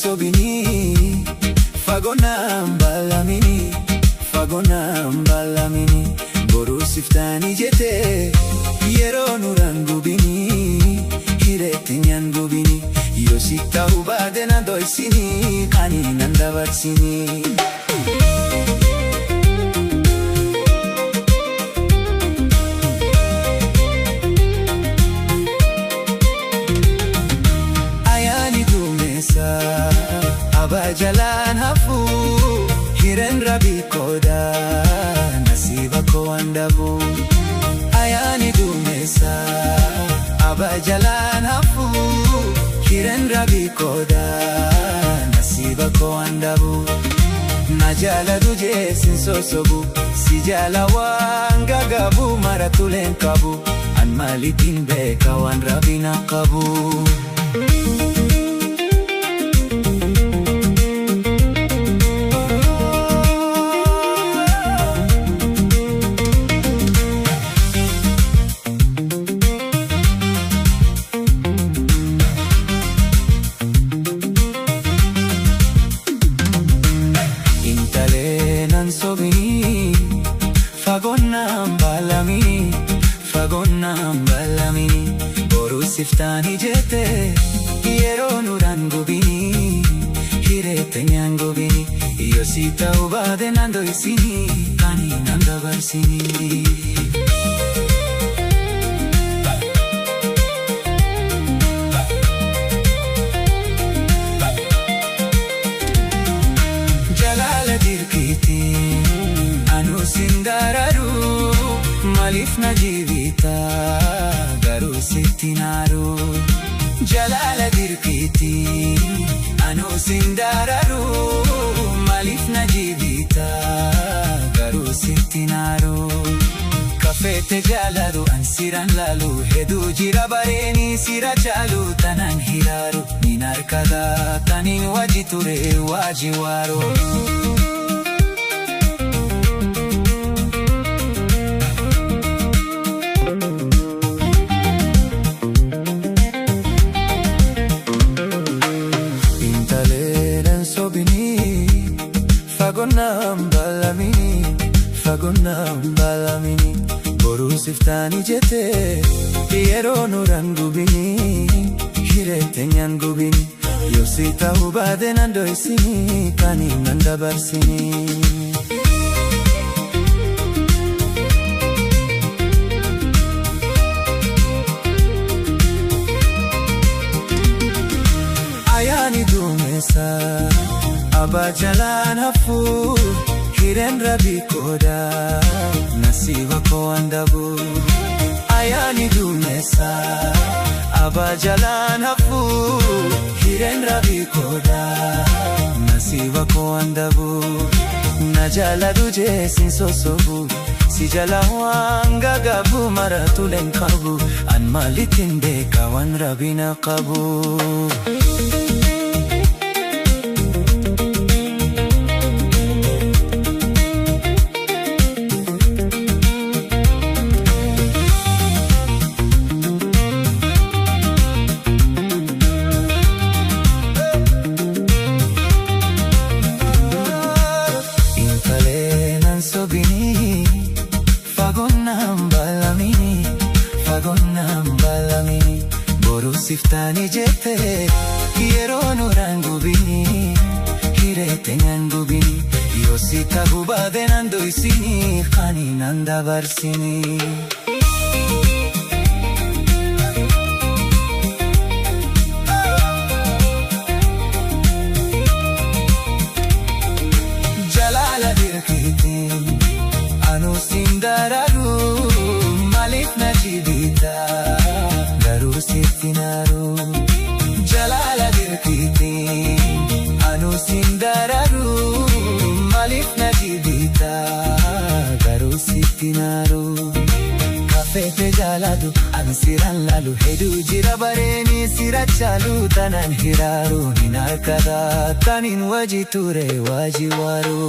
Sobinii fagoonaan baalamini fagoonaan baalamini boruu siftaanii jettee yeroo nuraan gubinii hireetti nyaan gubinii yoo si ta'uu baate na dho'isinii kan nan dabarsinii. Ayaani duumessa abaa jalaan hafuu hireen rabii qooda nasiiba koo waan dhabuu. Ayaani duumessa abaa jalaan hafuu hireen rabii qooda nasiiba koo waan dhabuu. Na jaalatu jeesin sosobu si jaala waan gagabu mara tuleen qabu an maalitiin beeka waan rabina qabu. Intalee nan sobinii fagoonnaan baalamii fagoonnaan baalamii boruu siftaanii jettee yeroo nuraan gubinii hireette nyaan gubinii yoo si ta'uu baate nan dho'isinii kan nan dabarsinii. Jalaala dirqiitiin anuu sin dararu maaliif na jibita garuu sitti naaru. Jalaala dirqiitiin anuu sin dararu maaliif na jibita garuu sitti naaru. Kafeete jaalatu an siraan laalu heduu jira bareeni sira caalu tanaan hiraaru nin harkata taniin waji ture waji waaru. Intalee nan sobinii fagoonnaan baalamini fagoonnaan baalamini boruu siftaanii jettee yeroo nuraan gubinii hireette nyaan gubinii yoo si ta'uu baate nan dho'isinii kan nan dabarsinii. Ayaani duumessa abaa jalaan hafuu hireen rabii qooda nasiiba koo waan dhabuu. Ayaani duumessa abaa jalaan hafuu hireen rabii qooda nasiiba koo waan dhabuu. Na jaalatu jeesin sosobu si jala waan gagabu mara tuleen qabu an maalitiin beeka waan rabina qabu. Intalee nan sobinii fagoonnaan baalamini fagoonnaan baalamini boruu siftaanii jettee yeroo nuraan gubinii hireette nyaan gubinii yoo si ta'uu baate nan dho'isinii kan nan dabarsinii. Jalaala dirqiitiin anuu sin dararu maaliif na jibita garuu sitti naaru. Jalaala dirqiitiin anuu sin dararu maaliif na jibita garuu sitti naaru. Kafeete jaalatu an siraan laalu heduu jira bareeni sira caalu tanaan hiraaru nin harkata taniin waji ture waji waaru.